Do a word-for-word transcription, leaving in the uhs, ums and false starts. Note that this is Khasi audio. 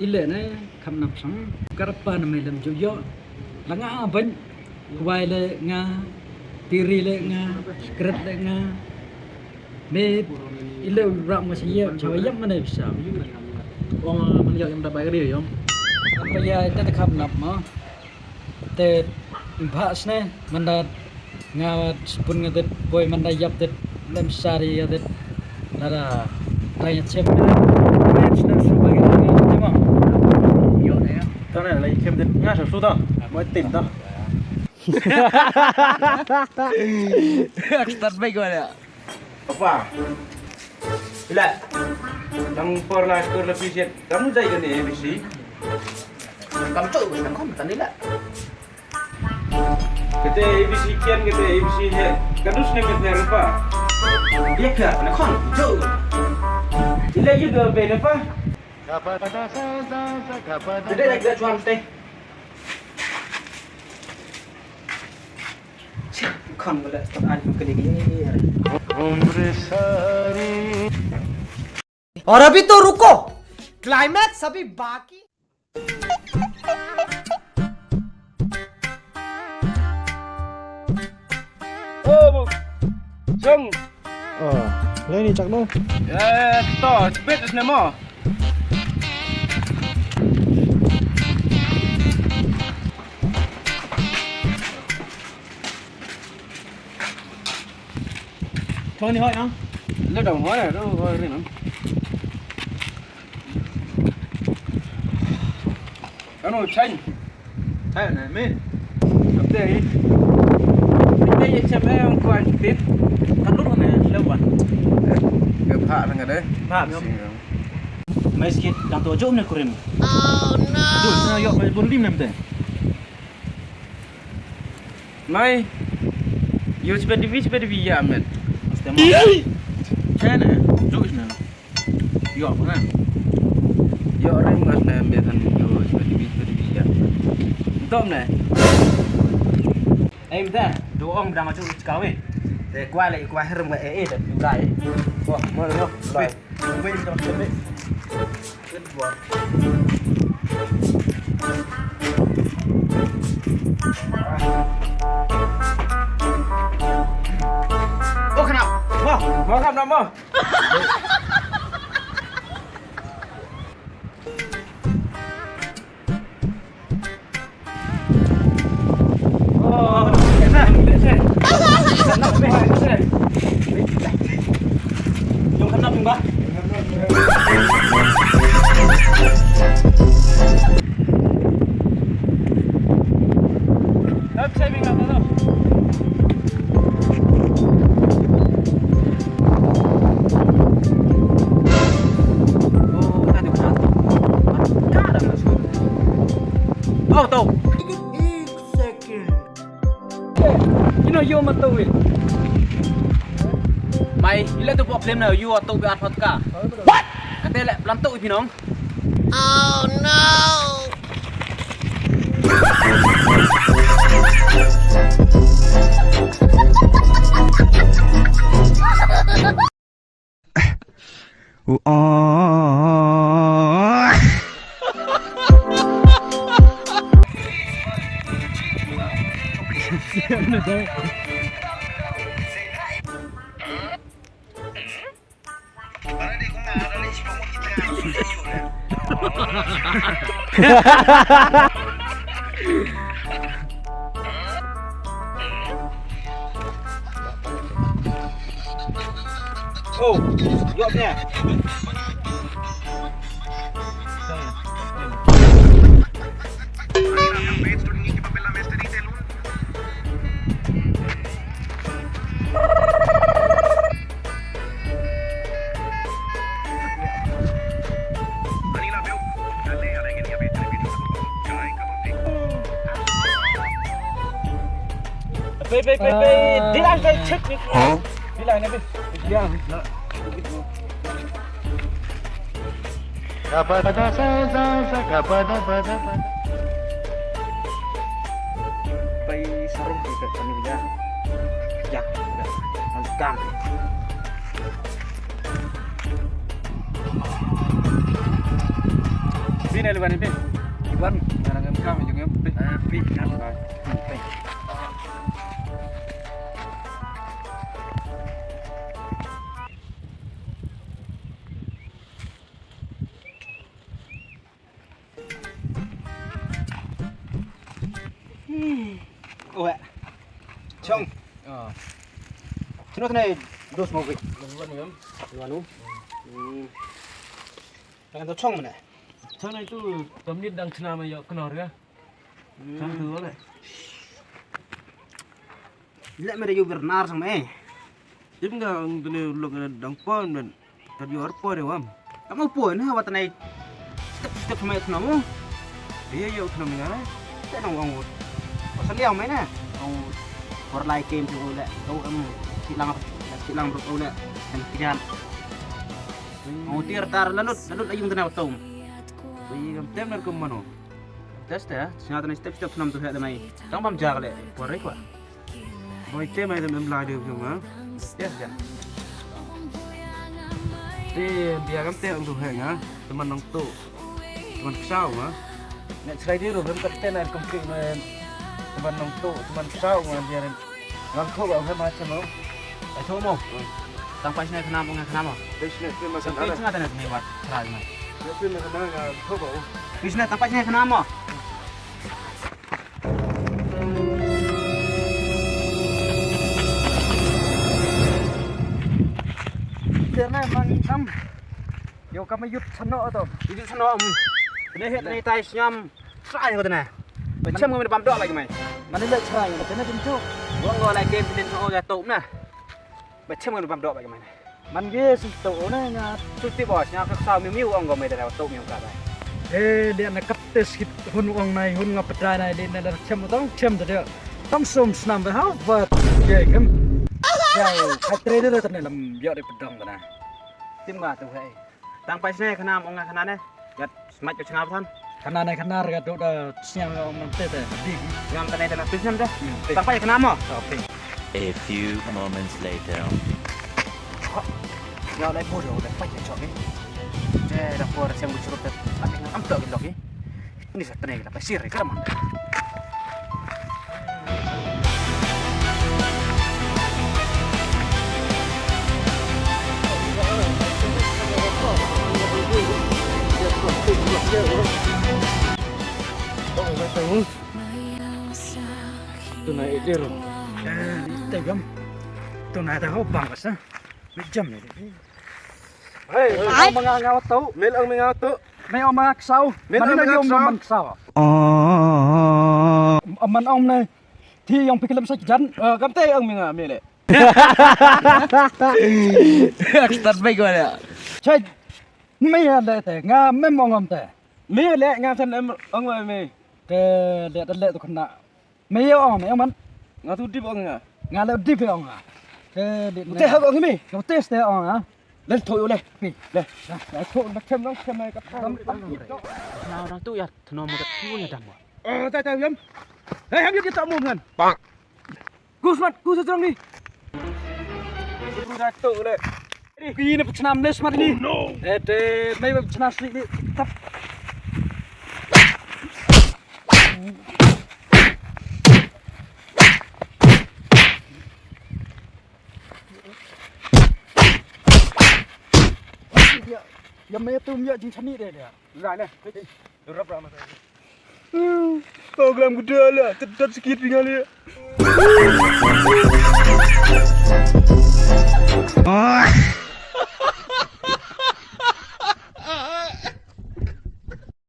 Leh ne, kham nap sang. Kyrpad na me lem ju ïoh. La nga ban. Kwai leh nga. Tiri leh nga. Skret leh nga. Me i leh rap ma sa ïap, chawa ïap mane bisa. Ong man ïap ïam da bai kri ïam. Apa ïa ita te kham nap ma. Te bha sne manda nga spun nga det boy manda ïap det lem sari ïa det. Dara. Dara ïa chem. Sne sne sne bagi nga chem. Yo ne. Tane lai chem det nga sa su ta. Mo tin ta. Start bai ko ya. Apa? Ila. Nang por la skur la pisit. Kamu jai kene A B C. Kam tu, nang kom tani la. Kete A B C kian, kete A B C he. Kadus ne me apa? Dia ke apa, nang kom tu. Ila juga be apa? Kete lagi dah cuam stay. Kham bala stop an kali ni. और अभी तो रुको, क्लाइमैक्स अभी बाकी। Oh, Jong. Oh, lei ni chak no. Eh, to, spit is nemo. Tony hoi ang. Lo dong hoi, lo hoi rin ang. Ano, chain. Hai na me. Update. Update ye chem eh ang kuan tin. Kan lu na lewan. Ke pha na ngade. Pha. Mai skit dang to jom ne kurim. Oh no. Tu na yo mai bun lim nem te. Mai. Yo chebe divi chebe divi ya met. Mesti mau. Chene. Jus na. Yo apa na? Yo ring mas na met han yo chebe divi chebe divi ya. Tom na. Ai mda. Do ong dang achu kawe. Te kwa le kwa herem ga e e da. Dai. Wah, mal yo. Dai. Oh, tau. Ino yo ma to wi. Mai, ila tu pok lem na yo to bi at hot ka. What? Kate le plan to wi pinong. Oh no. Oh, jawab nya. Be, be, be, be. Dilang kai check ni. Dilang ni be. Dilang. Pai sarung kita kami ya. Ya, ya. Antang. Phi ne Liwan phi? Liwan, ngarang em kam jong em phi. Ah, phi kan. Phi. Hmm. Oe. Chong. Ah. Chino tane dos mo gwi. Liwan em. Liwan u. Hmm. Kan to chong mane. Chong na itu tamnit dang chna ma yo knor ga. Hmm. Chong tu le. Le me de yu bernar sang me. Im nga ang tane lok na dang pon ben. Tad yu ar pon de wam. Tang u pon ha wat nai. Step step sama tna mo. Iya iya tna me nga. Te nong wang. Pasal yang me na. Ong por lai kem tu le. Tu em silang silang ru le. Em kijan. Ong tir tar lalut lalut ayung tna tom. Wi gam tem nar kum mano. Test ya. Sina tna step step nam tu ha de mai. Tang bam jag le. Por re kwa. Boi te mai dem em la de jong ha. Yes ja. Te bia kam te ong tu he nga. Teman nong tu. Teman ksaw ha. Nek chrai di ru rem kat te na kom kri men. Teman nong tu, teman ksaw ha bia rem. Ngan tho ba he ma chemo. Ai tho mo. Tang pai sne khnam ong khnam mo. Te sne te ma Tang sana. Pai sne te ne wat chrai ma. Te ma sana ngan tho ba. Pai sne tang pai sne khnam mo. Tena man am. Yo kama yut sano to. Yut sano am. Ne het ne tai sngam. Srai ko tena. Ba chem ko bam dok lagi mai. Mane le srai ko tena pintu. Wang ko lagi pintu ko ya to na. Ba chem ko bam dok lagi mai. Man ge sim to ne nga tu ti bos nga ka sa mi mi wang ko mai da to mi ka ba. Eh, dia na kap tes kit hun wang nai hun nga petai nai dia na chem tong chem tu dia. Tam som snam ba ha ba ye kem. Ya, ka tre de ta ne lam yo de pedang ta na. Tim nga tu hai. Tang pai sne khnam ong khnam ne. Gat smat ko chngap than. Khnam ne khnam ga do da sniang ong nam te te. Di. Ngam ta ne ta na tu snem te. Hmm, te. Tang pai khnam mo. Okay. A few moments later. Ya lai bur yo da pai chok ni. Je da por siang bu churup te. Ati ngam to ki lok ni. Ni sa tene kita pasir ka man. Tuna idir. Eh, tegam. Tuna ta ho bang sa. Mejam ni. Hei, hei, ong ma nga nga tu. Mel ong ma nga tu. Me ong ma nga ksaw. Mel ong ma nga ksaw. Man ong ne. Ti ong piklem sa jan. Eh, kam te ong ma nga mele. Start bai ko ya. Chai. Me ya le te. Nga me ong am te. Me le nga san em ong me. Te le le tu khna. Me ïa ong, me ong man. Nga tu dip ong nga. Nga la dip ong nga. Te dip. Te ha ong me. Te te ong nga. Len tho yo le. Pi. Le. La tho na kem long kem ka. Na na tu ya tno mo tu ya dam. Oh, ta ta yam. Hei, ham yam ta mo ngan. Pak. Kusmat, kusat jong ni. Kusat tu le. Ki ne pchnam ne smat ni. Oh, no. Eh, te mai pchnam slik ni. Tap. Ya, ya mai tu ya jing chani de dia. Ngai ne. Rap rap mata. Program gede lah, tedat sikit tinggal ya.